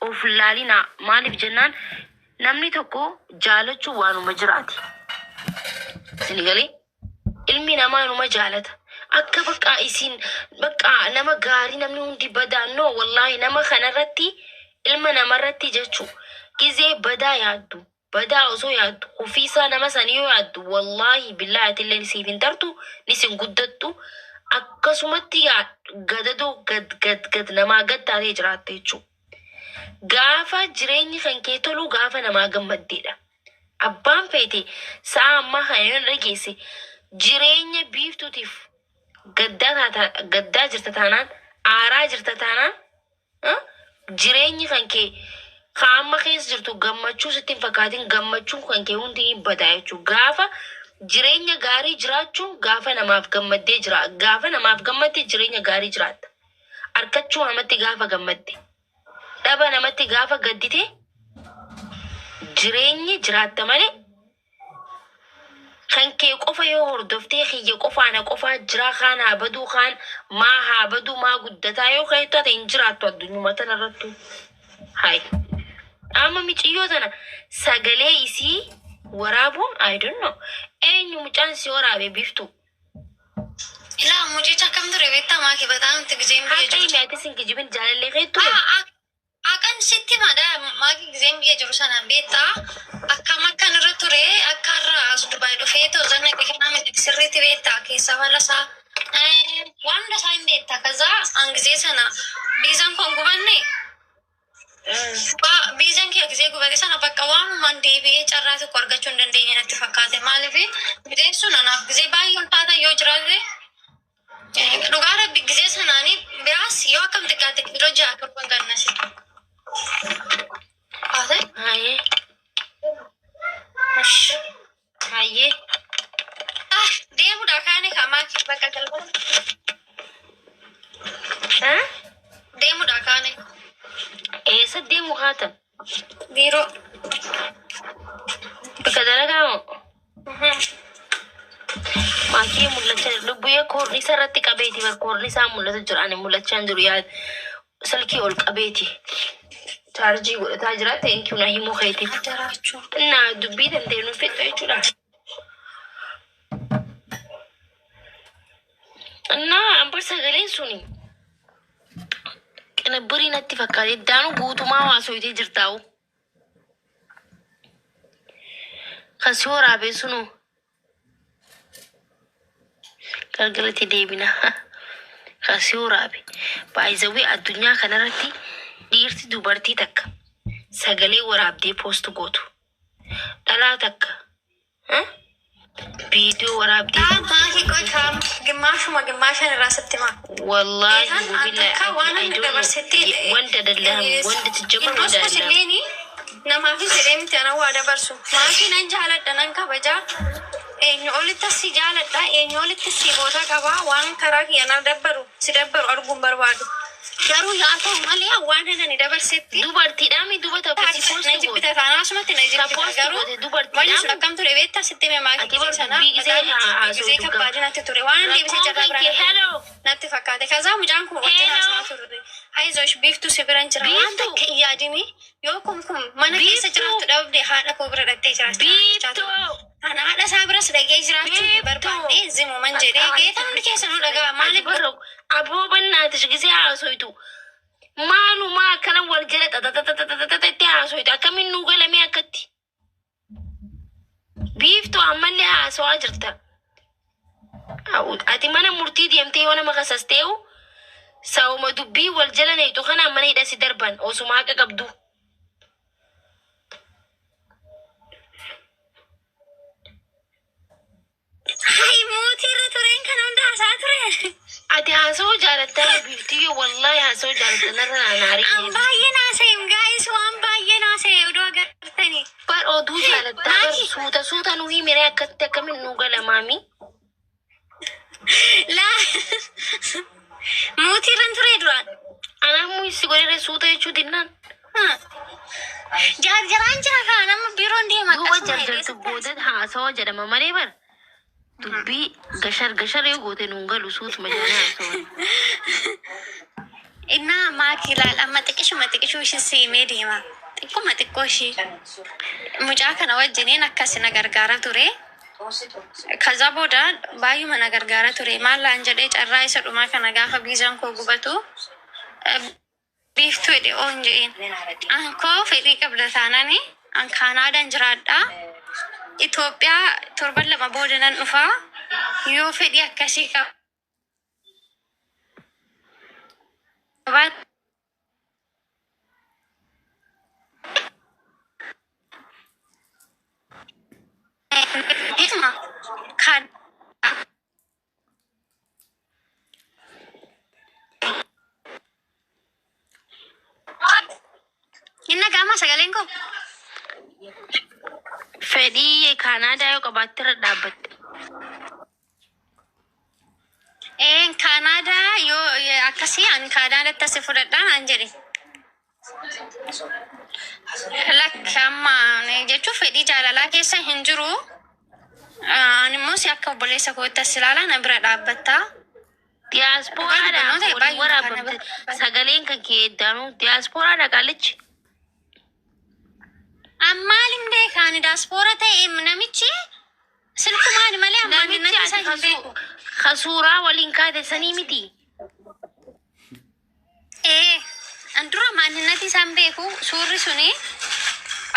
Of laalinaa maaliif jennaan namni tokko jaalachuu waanuma jiraati. Isin galee ilmi namaa numa jaalata. Akka bakka isin bakka nama gaarii namni hundi badaa no wallaahi nama kanarratti ilma namarratti jechuu gizee badaa yaaddu badaa osoo yaaddu ofiisaa nama sanii yoo yaaddu wallaahi billaahi atillee siif hin tartu ni sin guddattu akkasumatti yaa gadadoo gad gad gad namaa gad taatee jiraatte jechuudha. Gaafa jireenyi kan kee tolu gaafa namaa gammaddeedha. Abbaan feete sa'a ammaa kana yoo na dhageesse jireenya biiftuutiif gaddaa taata gaddaa jirta taanaan aaraa jirta taanaan ah, jireenyi kan kee ka amma keessa jirtu gammachuu sitti hin fakkaatin gammachuun kan kee hundi ni badaa jechuudha. Gaafa jireenya gaarii jiraachuun gaafa namaaf gammaddee jira gaafa namaaf gammadde jireenya gaarii jiraatta. Arkachuu namatti gaafa gammadde dhaba namatti gaafa gaddite jireenyi jiraatta malee kan kee qofa yoo hordoftee kiyya qofaa na qofaa jira kaan haa baduu kaan maa haa baduu maa guddataa yoo ka'e taate hin jiraattu addunyuma tanarrattu. Hai. Amma miciyyoo tana sagalee isii waraabuun I don't know. Eenyu mucaan si waraabe biiftuu? Ilaa mucicha akkam ture beektaa maaki bataam itti gizeen biyya Haqa jiru. himi atis hin kijibin jaalallee kee ture. Haqan sitti madha maaki gizeen biyya jiru sana beektaa akkam akkan irra ture akka irra as Dubaay dhufee tozana kanaa miti sirriitti beektaa keessa falasaa waan hunda isaa hin beektaa kazaa an gizee sana biizaan kun gubanne biizaan kee gizee gubate sana bakka waanumaan deebi'ee carraa tokko argachuu hin dandeenye natti fakkaate maaliif gizeen sun anaaf gizee baay'ee ulfaata yoo jiraate dhugaa rabbi gizee sanaanii biraas yoo akkam xiqqaate kiiloo 6 7 gannasi. Haate? Hayyee. Hayyee. Ah, deemuudha kaane kaamaaki bakka galgala. Ah? Deemuudha kaane. Eessa deemu haatan? Biiroo. Bakka dalagaa moo? Maakii mul'achaa jira. Lubbuyyee koorniisa irratti qabeeti. Bakka koorniisaa mul'atu jira. Ani mul'achaa hin jiru. Yaa silkii ol qabeeti. Chaarjii godhataa jira. Thank you na himuu keetiif. Adaraachuu. Innaa dubbii dandeenyu nu fixxa jechuudha. Innaa amma sagaleen suni qinibbirii natti fakkaate. Daanuu guutumaa haasoyitee jirtaa'u. Kan si waraabee sunuu galgalatti deebina. Kan si waraabe. Baay'izawwee addunyaa kanarratti dhiirti dubartii takka sagalee waraabdee poost gootu. Dhalaa takka viidiyoo waraabdee Taa maaki qoy kaam gimmaashuma gimmaashan irraa sitti himaa. Wallaahi Eetaan an wabillahi takka waan I inni don't know dabarsetti wanta danda'amu wanta tijjama hin wanta dhokskus danda'amu. illeeni namaafis jedhee miti anan waa dabarsu. Maakii nan jaaladha nan kabajaa. Eenyu olitti si jaaladha eenyu olitti si boota qabaa waan karaa kiyya na dabbaru si dabbaru arguun barbaadu. Garuu yaa ta'u malee waan ani dabarsetti Dubartiidhaan duba takka si na poost goote. jibbita taanaa asumatti na Ta jibbita poost garuu goote wanni sun dubartiidhaan akkam ture beektaa sitti hime maakii ati gisee bar sana dubbii gisee bataam gisee haasoftu gam. kabbaadii natti ture waan deebisee Rakkoon carraa kan biraa kee natti hello natti fakkaate kazaa mucaan kun wajjin hello haasaa turre hayizosh biiftuu si biran jira waan biiftuu takka hin yaadini yoo kun kun mana keessa biiftuu jiraattu dhabde haadha koo bira dhaqxee jiraachaa jechaa ture. biiftuu Ana haadha isaa biras dhaqee jiraachuu hin biiftuu. barbaanne zimuman jedhee geeta hundi keessanuu dhagaa Ati maaliif barra aboo bannaatish gisee haasoytu maalumaa akkana wal jala xaxaxaxaxaxaxatti haasoytu akkamiin nuu galamee akkatti biiftuu ammallee haasawaa jirta. Ati mana murtii deemtee yoo nama kasastee'u sababa dubbii wal jala neetu kanaan mana hidha si darban osuma haqa qabdu. Hai mootii irra tureen kana hunda haasaa ture. Ati haasawuu jaalattaa biiftiyyoo wallaahi haasawuu jaalatta narra naanaarii. An baay'een haasa'e gaa'is waan baay'een haasa'e oduu agartanii. Bar oduu jaalattaa bar Maaki suuta suuta nu himire akkatti akkamiin nu galamaami. laa mootii irra ture duraan. Anaaf si godhere suuta jechuu dinnaan. Jaarjaraan jira kaa nama biiroon deema Duuba akkasuma jarjartu booda haasawaa jedhama malee bar dubbii gashar gashar yoo goote nuun galu suutuma jedhanii haasawan. Innaa maaki ilaal amma xiqishuma xiqishuu ishii siimee deema. Xiqquma xiqqoo ishii. Mucaa kana wajjiniin akkasi na gargaara ture. Kaza booda baay'uma na gargaara ture. Maal laan jedhee carraa isa dhumaa kana gaafa viizaan koo gubatu biiftuu jedhe oon jedheen. An koo fedhii qabda taanani an Kaanaadaan jiraadha. Itoophiyaa torban 2 booda nan dhufa. Yoo fedhii akkasii qabaatte kan Hin dhaga'amaa sagaleen koo? Fedhii Kaanaadaa yoo qabaatte irra dhaabbatte. Een Kaanaadaa yoo akkasii ani Kaanaadaatti asi fudhadhaa naan jedhe. Lakki amma jechuun fedhii jaalalaa keessa hin jiru. Ani immoo si akka obboleessa kootti as ilaalaa na bira dhaabbattaa. Dhugaa Diyaaspooraadha dubbannoo ta'e waliin baay'uma kana waraabamte bira dhaabbata. sagaleen kan kee eddaanuu diyaaspooraadha qaalichi. Ammaal hin beeka ani daaspoora ta'e namichi silkumaan malee ammaan Namichi natti ati isaa hin beeku. ka suuraa waliin kaate sanii miti. Ee, an dura maaninati isaan beeku suurri suni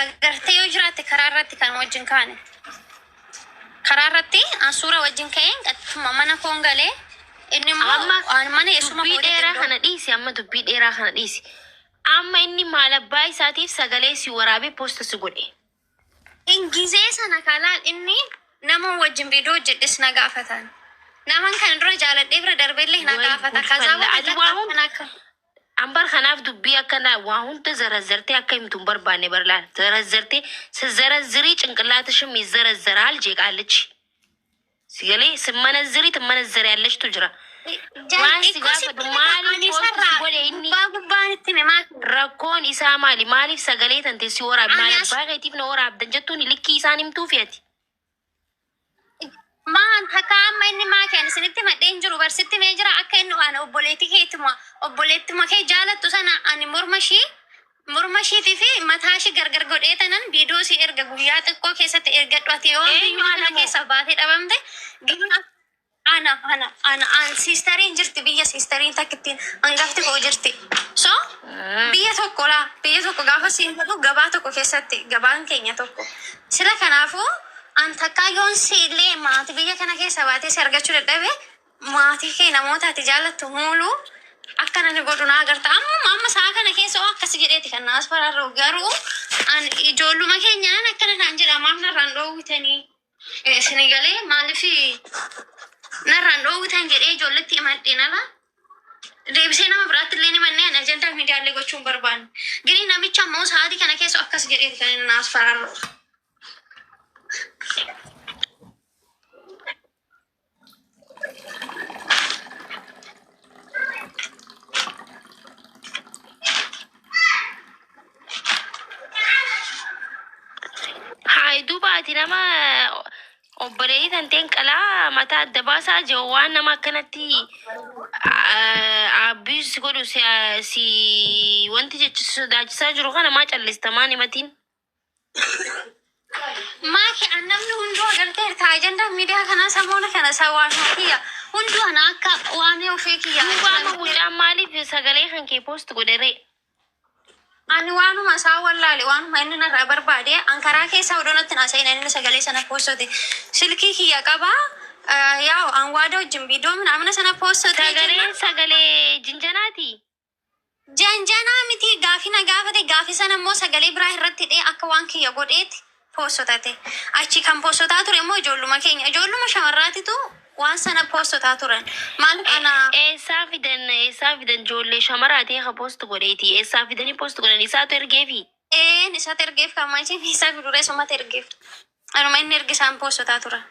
agartee yoo jiraatte karaa irratti kan wajjin kaane. Karaa irratti an suura wajjin ka'een qaxxuma mana koon galee inni immoo Amma an mana eessuma dubbii kootitti dheeraa iddoo. kana dhiisi amma dubbii dheeraa kana dhiisi. Amma inni maal abbaa isaatiif sagalee si waraabee poosta si godhe. Ingizee sana kalaan inni nama wajjin viidiyoo hojjedhes na gaafatan. Naman kana dura jaaladhee bira darbeellee na Way gaafata. Kazaa gudfalla booda ati lakka waa hunda akkana akka. ambar kanaaf dubbii akkana waa hunda zarazzartee akka himtu hin barbaanne barlaan zarazzartee sazarazirii ጭንቅላትሽም ይዘረዘራል ጄቃለች ሲገሌ ስመነዝሪ ትመነዘሪያለች tu jira waan si Xiqqoo gaafadhu sitti hima maaliif ani poosti si isarraa godhe inni gubbaa gubbaan itti hime maal rakkoon isaa maali maaliif sagalee tante si waraab ani maal as abbaa keetiif na waraabdan jettuun likkii isaan himtuufi ati Maan takka amma inni maa kenna isinitti madhee hin jiru barsitti mee jira akka inni waan obboleettii keettuma obboleettuma kee jaalattu sana ani morma ishii morma ishiitii fi mataa ishii gargar godhee tanan viidiyoo ishii erga guyyaa xiqqoo keessatti ergadhu ati yoo eenyu biyyuma kana ana moo keessa baatee dhabamte gina ana ana ana an siistariin jirti biyya siistariin takkittiin hangafti koo jirti so biyya tokko laa biyya tokko gaafa siin jedhu gabaa tokko keessatti gabaan keenya tokko sila kanaafuu an takkaa yoon si illee maatii biyya kana keessa baatee si argachuu dadhabe maatii kee namoota ati jaallattu muuluu akka nani godhu naa agarta amma amma sa'a kana keessa oo akkasi jedheeti kan naas fararru garuu an ijoolluma keenyaan akkana naan jedha maaf narraan dhoowwitanii Sinigalee maaliif narraan dhoowwitan jedhee ijoolletti himadheen ala deebisee nama biraatti illee ni manneen ajandaa miidiyaalee gochuu hin barbaanne. Gini namicha ammoo sa'aatii kana keessa akkas jedheeti kan inni naas fararru. Hayi duuba ati nama obboleettii tanteen qalaa mataa adda baasaa jiru waan nama akkanatti abuse godhu si si wanti jechi sodaachisaa jiru kana maa callista maan himatiin? Maaki an namni hunduu agarteerta ajandaa miidiyaa kanaa samoona kana isa waan kiyya hunduu ana akka waan ofii kiyya Duuba amma mucaan maaliif sagalee kan kee post godhe ree? Ani waanuma isaa wallaale waanuma inni narraa barbaade an karaa keessaa odoo natti haasa'in inni sagalee sana postote silkii kiyya qabaa yaa'u an waada wajjin viidiyoo minamina sana postote Sagaleen jennaan sagalee jinjanaati. Janjanaa miti gaafii na gaafate gaafii sana immoo sagalee biraa irratti hidhee akka waan kiyya godheeti poostotate. Achi kan poostotaa ture immoo ijoolluma keenya ijoolluma shamarraatitu waan sana poostotaa turan. Maaliif ana Eessaa fidan eessaa fidan ijoollee shamaraatee ka poost godheeti eessaa fidanii poost godhan isaatu ergeefi. Een isatti ergeef kan maayisiin isaa fiduree sumatti ergeef. Anuma inni erge isaan poostotaa turan.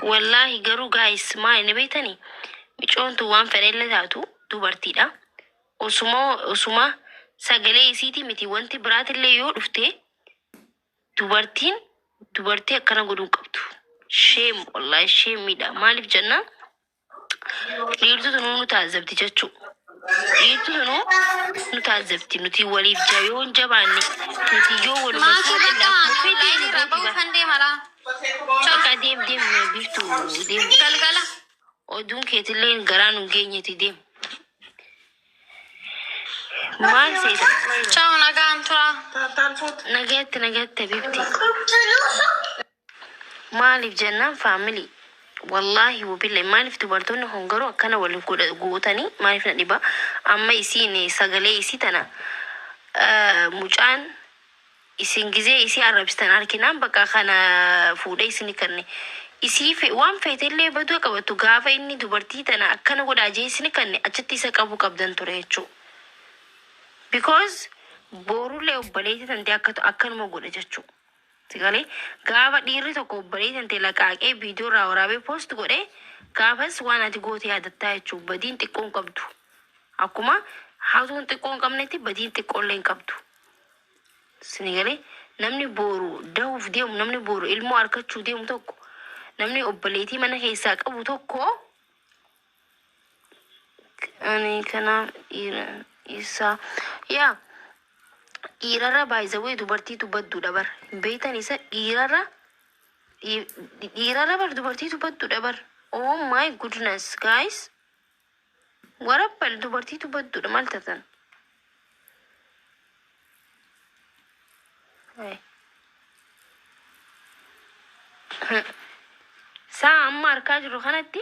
Wallaahi garuu gaayis maal ni beektanii micoontu waan fedhelle taatu dubartiidha. Osuma osuma sagalee isiitii miti wanti biraatillee yoo dhufte dubartiin dubartii akkana godhuu hin qabdu. Sheem wallaahi sheemiidha. Maaliif jennaan Dhiirtu tunuu nu taazabti jechuu. Dhiirtu tunuu nu taazabti. Nuti waliif yoo hin jabaanne, nuti yoo waluma Maakii saaxille bakka akkuma feete online nu irraa gooti bara. ba'uufan deema laa. Ciao. Bakka deem deem Biiftuu, deem. Galgala. Oduun keetillee garaa nu hin geenyeeti, deem. Maal seeta? Ciao, nagaan tura. Nagaatti, nagaatti, habibti. Maaliif jennaan, family, wallaahi wabilla, maaliif dubartoonni kun garuu akkana wal gootanii, maaliif na dhiba? Amma isiin sagalee isii tana mucaan isin gizee isii arrabsitan arginaan bakka kana fuudhee isin kanne isii waan feetellee baduu qabattu, gaafa inni dubartii tana akkana godhaa jee isin kanne achitti isa qabuu qabdan ture jechuu. Because boorullee obboleettii tantee akka akkanuma godha jechuu. Sigalee gaafa dhiirri tokko obboleettii tantee laqaaqee viidiyoo irraa waraabee post godhee, gaafas waan ati goote yaadattaa jechuu. Badiin xiqqoo hin qabdu. Akkuma hatuun xiqqoo hin qabnetti badiin xiqqoollee hin qabdu. Sinigalee namni booru dahuuf deemu, namni booru ilmoo argachuu deemu tokko, namni obboleettii mana keessaa qabu tokko, ani kanaaf dhiira isaa yaa dhiirarra baay'isawee dubartiitu badduudha bar. Beektan isa dhiirarra bar dubartiitu badduudha bar. Oh my goodness, guys, warabbal dubartiitu badduudha, maal tatan? Ay. Saa amma argaa jirru kanatti.